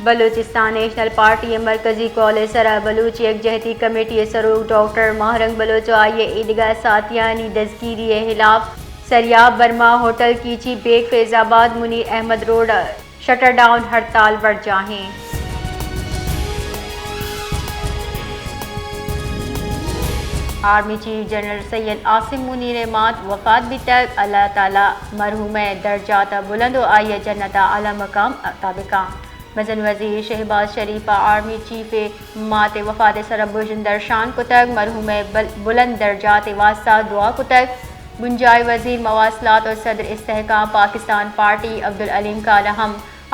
Balochistan national party ءِ مرکزی کال ءِ سرا بلوچ یکجہتی کمیٹی ءِ سروک ڈاکٹر ماہ رنگ بلوچ ءُ آئی ءِ ایدگہ ساتھیانی دزگیری ءِ ہلاف Sariab Burma hotel Kechi Baig Faizabad Munir Ahmed road ءَ شٹر ڈاؤن ہڑتال برجاہ ایں۔ Army chief general Syed Asim Munir ءِ مات وفات بیتگ، اللہ تعالی مرحوم ءِ درجات ءَ بلند ءُ آئی ءَ جنت ءِ اعلی مقام عطا بکاں۔ مزن وزیر شہباز شریف ءَ آرمی چیف ءِ مات ءِ وفات ءِ سرا بژن درشان کتگ، مرحوم ءِ بل-، بلند درجات ءِ واستہ دعا کتگ۔ بنجاہی وزیر مواصلات ءُ صدر استحکام پاکستان پارٹی عبدالعلیم خان ءَ ہم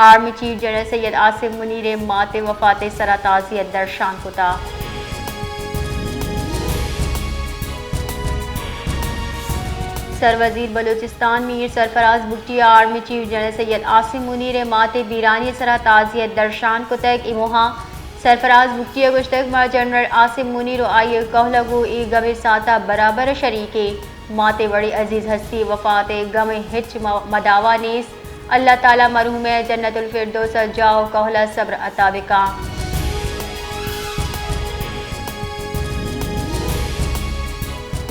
army chief general Syed Asim Munir ءِ مات ءِ وفات ءِ سرا تعزیت درشان کتگ۔ سروزیر بلوچستان میر سرفراز بگٹی ءَ army chief general Syed Asim Munir ءِ مات ءِ بیرانی ءِ سرا تعزیت درشان کتگ۔ اے موہ ءَ سرفراز بگٹی ءَ گوشتگ، ما جنرل عاصم منیر ءُ آئی ءِ کہول ءَ گوں اے گم ءِ ساعت ءَ برابر ءَ شریک ایں۔ مات ءِ وڑیں عزیز ہستی ءِ وفات ءِ گم ءِ ہچ م-، مداوا نیست۔ اللہ تعالی مرحوم ءَ جنت الفردوس ءَ جاہ ءُ کہول ءَ صبر عطا بکاں۔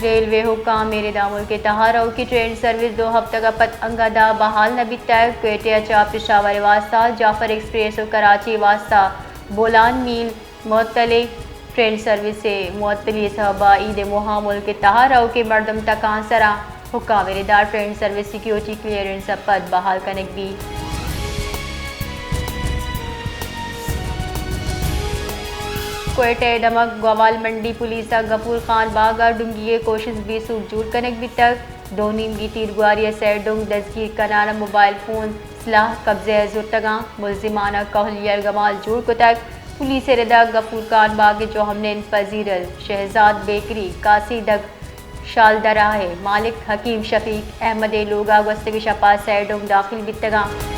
ریلوے حکام ءِ ردا ملک ءِ تہا روکی ٹرین سروس دو ہفتگ ءَ پد انگت ءَ بحال نہ بیتگ۔ کوئٹہ ءَ چہ پشاور ءِ واستہ جعفر ایکسپریس ءُ کراچی ءِ واستہ بولان میل معطلی۔ ٹرین سروس ءِ معطلی ءِ سبب ءَ عید ءِ موہ ءَ ملک ءِ تہا روکیں مردم ٹکاں سر اَنت۔ حکام ءِ ردا ٹرین سروس سیکیورٹی کلیئرنس ءَ پد بحال کنگ بیت۔ کوئٹہ ءِ دمگ گوال منڈی پولیس ءَ غفور خان باغ ءَ ڈنگی ءِ کوشست بے سوب جوڑ کنگ بیتگ۔ دو نیمگی تیرگواری ءَ سئے ڈنگ دزگیر کنان ءَ موبائل فون سلاہ قبضہ ءَ زرتگ اَنت۔ ملزمان ءَ کہول یرغمال جوڑ کتگ۔ پولیس ءِ ردا غفور خان باغ ءِ جوہمنند پزیرل، شہزاد بیکری، کاسیدگ شالدراہ ءِ مالک حکیم شفیق احمد ءِ لوگ ءَ گوستگیں شپ ءَ سئے ڈنگ داخل بیتگ اَنت۔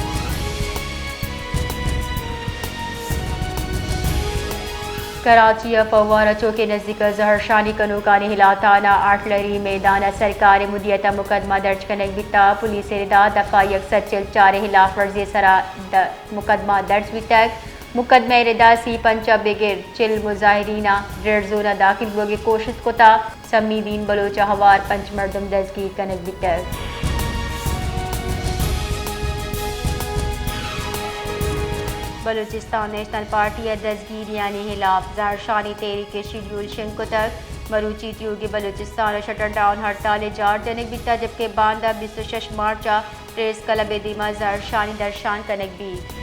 کراچی ءِ فوارہ چوک ءِ نزیک ءَ زہرشانی کنوکانی ہلاپ ءَ تھانہ آرٹلری میدان ءَ سرکاری مدعی ءِ تہ ءَ مقدمہ درج کنگ بیتگ۔ پولیس ءِ ردا دفعہ یک سد چل چار ءِ ہلاپ ورزی ءِ سرا د-، مقدمہ درج بیتگ۔ مقدمہ ءِ ردا سی پنچ ءَ بگر چل مظاہرین ءَ ریڈ زون ءَ داخل بوگ ءِ کوشست کتگ۔ سمی دین بلوچ ءِ ہوار پنچ مردم دزگیر کنگ بیتگ۔ بلوچستان نیشنل پارٹی ءَ دزگیریانی ہلاپ زہرشانی تحریک ءِ شیڈیول شنگ کتگ۔ مروچی تیوگیں بلوچستان ءَ شٹر ڈاؤن ہڑتال ءِ جار جنگ بیتگ، جبکہ باندا بیست ءُ شش مارچ ءَ پریس کلب ءِ دیما زہرشانی درشان کنگ بیت۔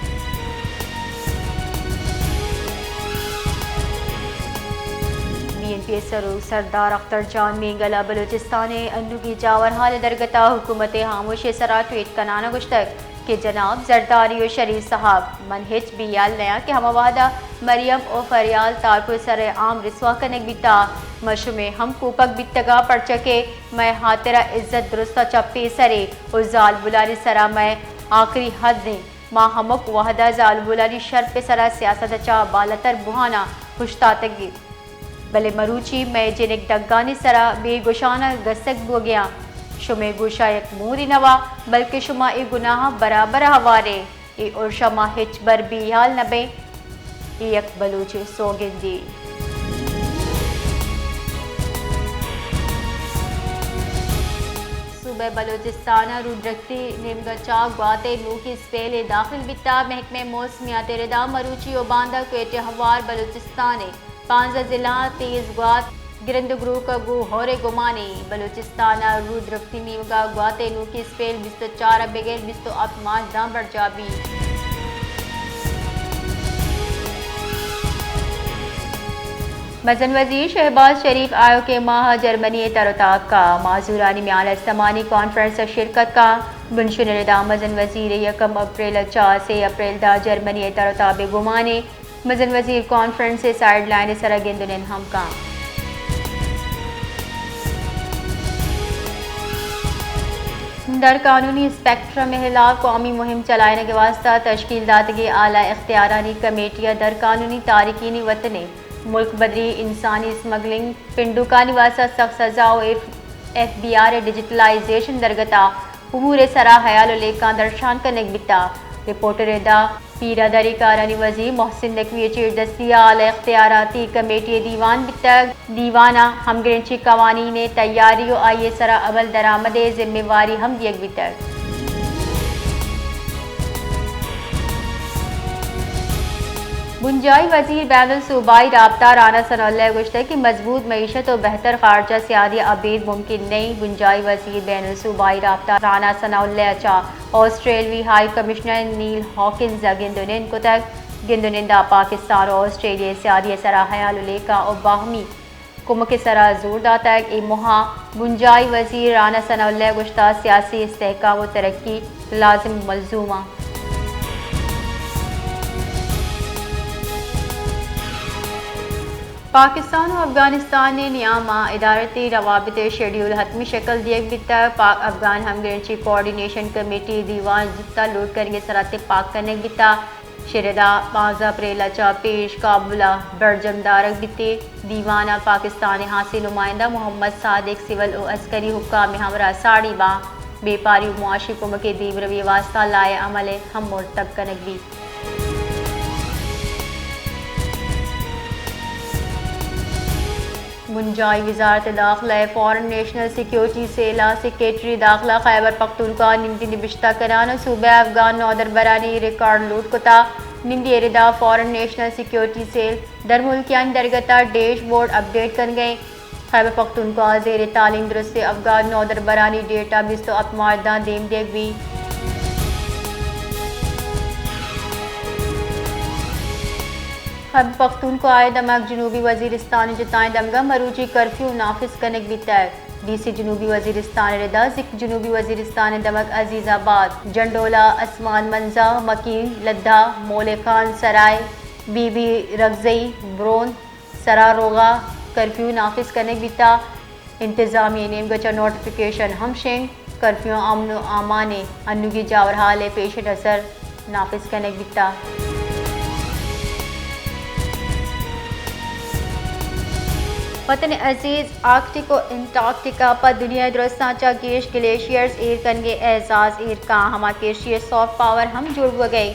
بی این پی ءِ سروک سردار اختر جان مینگل ءَ بلوچستان ءِ انوگیں جاورحال ءِ درگت ءَ حکومت ءِ ہاموشی ءِ سرا ٹویٹ کنان ءَ گوشتگ کہ جناب زرداری ءُ شریف صاحب، من ہچ بے ہیال نیاں کہ ہما وہد ءَ مریم ءُ فریال تارکو ءِ سر ءِ عام رسوا کنگ بیتگ، من شمئے ہم کوپگ بیتگاں، پرچا کہ مئے ہاترا عزت درستاں چہ پیسر ایں ءُ زالبولانی سرا مئے آخری حد ایں۔ ما ہمک وہد ءَ زالبولانی شرپ ءِ سرا سیاست ءَ چہ بالاتر بوہان ءَ اوشتاتگ ایں، بلے مروچی مئے جنک ڈگانی سرا بے گوشان ءَ گسگ بوگ ءَ اَنت۔ شمئے گوش ءَ یک مورے نوا، بلکیں شما اے گناہاں برابر ءَ ہوار ایں۔ اے ارش ءَ ما ہچبر بے ہیال نہ بیں۔ اے یک بلوچ ءِ سوگندے۔ صوبہ بلوچستان ءَ رودرکتی نیمگ ءَ چہ گوات ءِ نوکیں اسپیلے داخل بیتگ۔ محکمہ موسمیات ءِ ردا مروچی ءُ باندا کوئٹہ ہوار بلوچستان ءِ پانزدہ ضلعاں تیز گوات گرند گروک ءَ گوں ہور ءِ گمان ایں۔ بلوچستان ءَ رودرکتی نیمگ ءَ گوات ءِ نوکیں اسپیل بیست ءُ چار ءَ بگر بیست ءُ ہپت مارچ داں برجاہ بیت۔ مزن وزیر شہباز شریف آیوکیں ماہ ءَ جرمنی ءِ تر ءُ تاب کا، معذورانی میان ءَ استمانی کانفرنس ءَ شرکت کا۔ بنشون ءِ ردا مزن وزیر ءِ یکم اپریل ءَ چہ سے اپریل داں جرمنی ءِ تر ءُ تاب ءِ گمان ایں۔ مزن وزیر کانفرنس ءِ سائیڈ لائن ءِ سرا گند ءُ نند ہم کنت۔ در قانونی اسپیکٹرم ءِ ہلاپ قومی مہم چلائینگ ءِ واستہ تشکیل داتگیں اعلی اختیارانی کمیٹی ءَ در قانونی تارکینی وطن ءِ ملک بدری، انسانی اسمگلنگ، پنڈوکانی واستہ سخت سزا ءُ ایف، ایف بی آر ءِ ڈیجیٹلائزیشن درگت ءَ امور ءِ سرا ہیال ءُ لیکہاں درشان کنگ بیتگ۔ رپورٹر ء دا پیراداری کارانی وزیر محسن نقوی ء چیردستی ء اعلی اختیاراتی کمیٹی ء دیوان بیتگ۔ دیوان ء ہمگرنچی قوانین ء تیاری ء آئی ء سرا عمل درآمد ء ذمہ واری ہم دیگ بیتگ۔ بنجاہی وزیر بین الصوبائی رابطہ رانا ثناء اللہ ء گوشتگ کہ مضبوط معیشت ء بہتر خارجہ سیادی ابید ممکن نہ انت۔ بنجاہی وزیر بین الصوبائی رابطہ رانا ثناء اللہ ء چہ آسٹریلوی ہائی کمشنر نیل ہاکنز ء گند ء نند کتگ۔ گند ء نند ء پاکستان ء آسٹریلیا ء سیادی ء سرا ہیال ء لیکہ ء باہمی کمک ء سرا زور داتگ۔ اے موہ ء بنجاہی وزیر رانا ثناء اللہ ء گوشتگ سیاسی استحکام ء ترقی لازم ء ملزوم انت۔ پاکستان ء افغانستان ء نیام ء ادارتی روابط ء شیڈیول حتمی شکل دیگ بیتگ۔ پاک افغان ہمگرنچی کوآرڈینیشن کمیٹی دیوان زوت ء لوٹ کنگ ء سرا تپاک کنگ بیتگ۔ شردا پانزدہ اپریل ء چہ پیش کابل ء برجم دارگ بیت۔ دیوان ء پاکستان ء ہاسیں نمائندہ محمد صادق سول ء عسکری حکام ء ہمراہ ساڑی باں۔ بیپاری ء معاشی کمک ء دیمروی ء واستہ لائحہ عمل ء ہم مرتب کنگ بیت۔ بنجاہی وزارت داخلہ ء فارن نیشنل سیکیورٹی سیل ء سیکرٹری داخلہ خیبر پختونخوا نمدی نبشتہ کنان ء صوبہ افغان نودربرانی ریکارڈ لوٹ کتا۔ نمدی ء ردا فارن نیشنل سیکیورٹی سیل درملکیانی درگت ء ڈیش بورڈ اپڈیٹ کنگ ء انت۔ خیبر پختونخوا ء زیر تعلیم درستیں افغان نودربرانی ڈیٹا بیست ء ہپت مارچ داں دیم دیگ بیت۔ خیبر پختونخوا ء دمگ جنوبی وزیرستان ء جتائیں دمگاں مروچی کرفیو نافذ کنگ بیتگ۔ ڈی سی جنوبی وزیرستان ء ردا زک جنوبی وزیرستان ء دمگ عزیز آباد، جنڈولا، عثمان منزا، مکین، لدھا، مولے خان سرائے، بی بی رگزئی، برون، سرا روغا کرفیو نافذ کنگ بیتا۔ انتظامیہ نیمگا چہ نوٹیفکیشن ہم شنگ، کرفیو امن و امان ء انوگی جاورحال ء پیش نظر نافذ کنگ بیتا۔ وطن عزیز آرکٹک و انٹارکٹیکا پہ دنیا ء درستاں چہ گیش گلیشیئرز ایر کنگ ء اعزاز ایر کاں، ہما کہ ایشی ء سافٹ پاور ہم جوڑ بوگ ء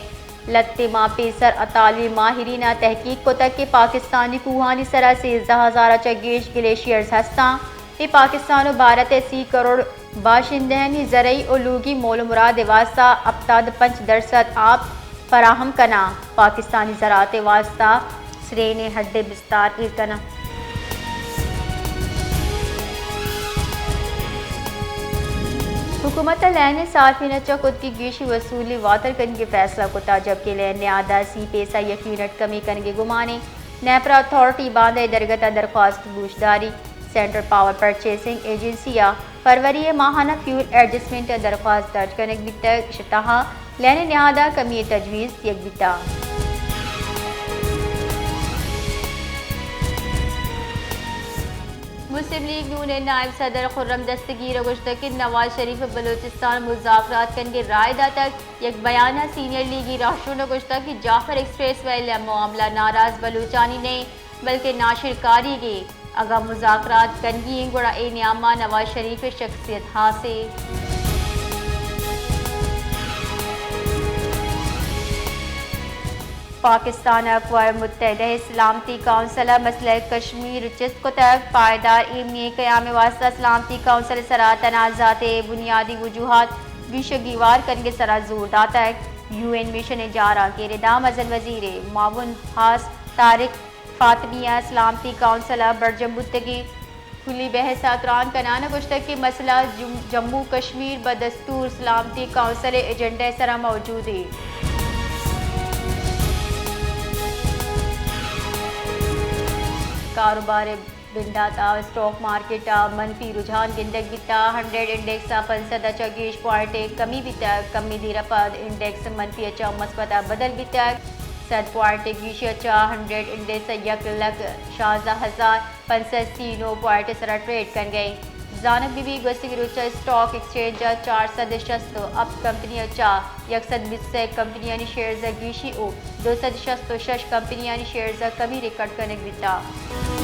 لہتے ماہ پیسر اطالوی ماہریناں تحقیق کتگ کہ پاکستانی کوہانی سرا سیزدہ ہزار ء چہ گیش گلیشیئرز ہستاں۔ اے پاکستان و بھارت ء سی کروڑ باشندہانی زرعی و لوگی مول و مراد ء واستہ ہپتاد پنچ درسد آپ فراہم کناں۔ پاکستانی زراعت ء واستہ سرین ء ہڈ ء بستار ایر کناں۔ حکومت ء لین ء صارفین ء چہ کتگی گیشی وصولی واتر کنگ ء فیصلہ کتا، جبکہ لین نہاد ء سی پیسہ یک یونٹ کمی کنگ ء گمان ء نیپرا اتھارٹی باندا ء درگت ء درخواست گوشداری۔ سینٹرل پاور پرچیسنگ ایجنسی ء فروری ء ماہانہ فیول ایڈجسٹمنٹ ء درخواست درج کنگ بیتگ، اش تہا لین ء نہاد ء کمی ء تجویز دیگ بیتگ۔ مسلم لیگ نون ء نائب صدر خرم دستگیر ء گوشتگ کہ نواز شریف ء بلوچستان مذاکرات کنگ ء رائے داتگ۔ یک بیان ء سینئر لیگی راہشون ء گوشتگ کہ جعفر ایکسپریس وے ء معاملہ ناراض بلوچانی نہ انت بلکہ ناشرکاریگے۔ اگاں مذاکرات کنگی انت گڑا اے نیاما نواز شریف ء شخصیت ہاسے۔ پاکستان ء اقوام متحدہ ء سلامتی کونسل ء مسئلہ کشمیر چست کتگ۔ پائیدار ایمنی قیام ء واستہ سلامتی کونسل ء سرا تنازعات ء بنیادی وجوہات گیش ء گیوار کنگ ء سرا زور داتگ۔ یو این مشن ء جاراں کہ ردا مزن وزیر ء معاون خاص طارق فاطمی ء سلامتی کونسل ء برجم بوتگیں کلی بحث ء تران کنان ء گوشتگ کہ مسئلہ جم-، جموں کشمیر بہ دستور سلامتی کونسل ء ایجنڈا ء سرا موجود انت۔ کاروبار ء بندات ء اسٹاک مارکیٹ ء منفی رجحان گندگ بیتا، ہنڈریڈ انڈیکس ء پنچ سد ء چہ گیش پوائنٹ ء کمی بیتگ، کمی دیر ء پد انڈیکس منفی ء چہ مثبت ء بدل بیتگ، سد پوائنٹ ء گیشی ء چہ ہنڈریڈ انڈیکس ء یک لکھ شانزدہ ہزار پنچ سد سی نو پوائنٹ ء سرا ٹریڈ کنگ ء انت۔ زانگ بہ بیت گوستگیں روچ ء اسٹاک ایکسچینج ء چار سد ء شست ء ہپت کمپنی ء چہ یک سد بیست ء سئے کمپنیانی شیئرز ء گیشی ء دو سد شست ء شش کمپنیانی شیئرز ء کمی ریکارڈ کنگ بیتگ۔